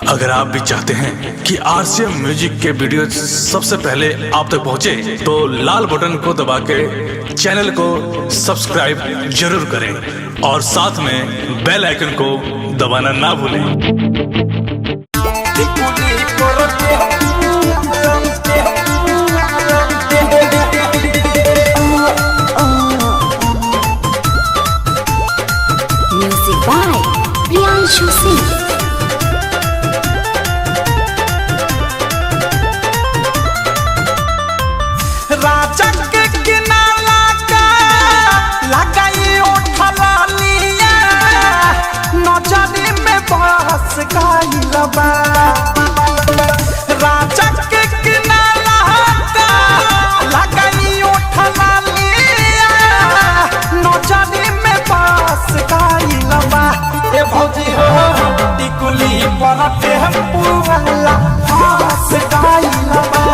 अगर आप भी चाहते हैं कि आरसीएम म्यूजिक के वीडियो सबसे पहले आप तक पहुंचे, तो लाल बटन को दबा के चैनल को सब्सक्राइब जरूर करें और साथ में बेल आइकन को दबाना ना भूलें। Music by Priyanshu Singh. राजा के किनारा का लगाई उठला लिया, नजरी में बस गइल बा। राजा के किनारा का लगाई उठला लिया, नजरी में बस गइल बा। ए भौजी हो टिकुली पर टेम्पू वाला फंस गइल बा।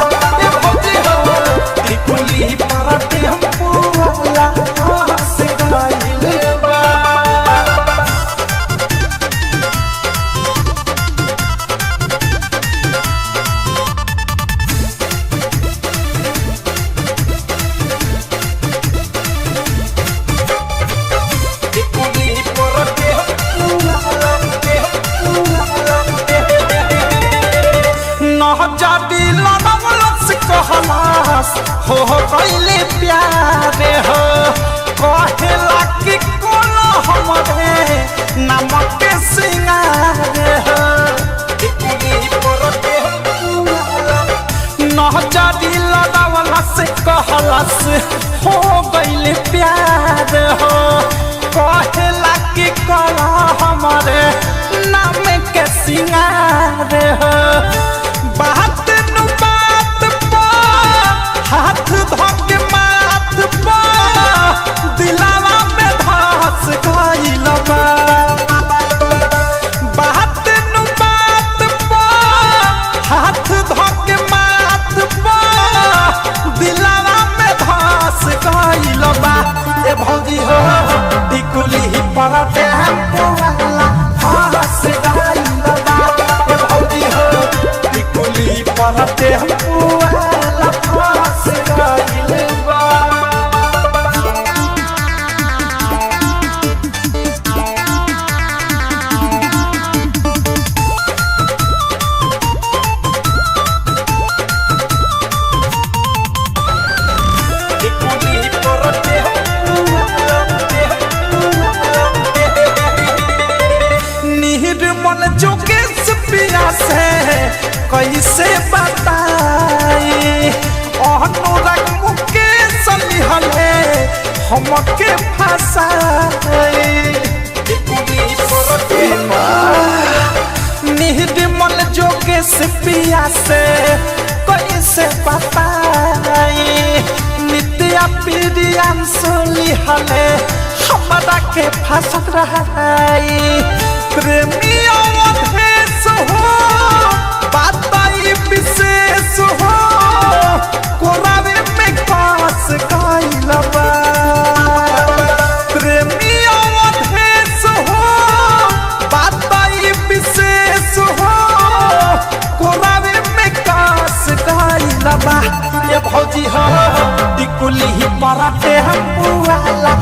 ए भौजी हो टिकुली पर टेम्पू वाला फंस गइल बा। कहलास हो कैले प्यारे हो, कहेला कि कोनो हमरे नमक के सिंगारे हो। नहजारी लड़वलस कहलस हो गइल प्यार हो, कहेला कि कला हमारे नाम के सिंगार हो। बात नु बात पा हाथ धोके माथ पा दिलावा में धस गइल बा। बात नु बात पा हाथ धोके माथ पा दिलावा में धस गइल बा। ए भौजी हो टिकुली पर टेम्पू वाला फंस गइल बा। ए भौजी हो टिकुली पर टेम्पू वाला फंस गइल बा। निर्मल जोगेश पिया से कैसे बताई, अनुराग मुकेश लिहले हमके फसाई। निर्मल जोगेश पिया से कैसे बताई, नित्या प्रियांशु लिहले हमरा के फंसत रहाई। प्रेमी अवधेश हो बात विशेष हो, कोरावे में कास गइल बा। प्रेमी अवधेश हो बात विशेष हो, कोरावे में कास गइल बा। ए भौजी हो टिकुली पर टेम्पू वाला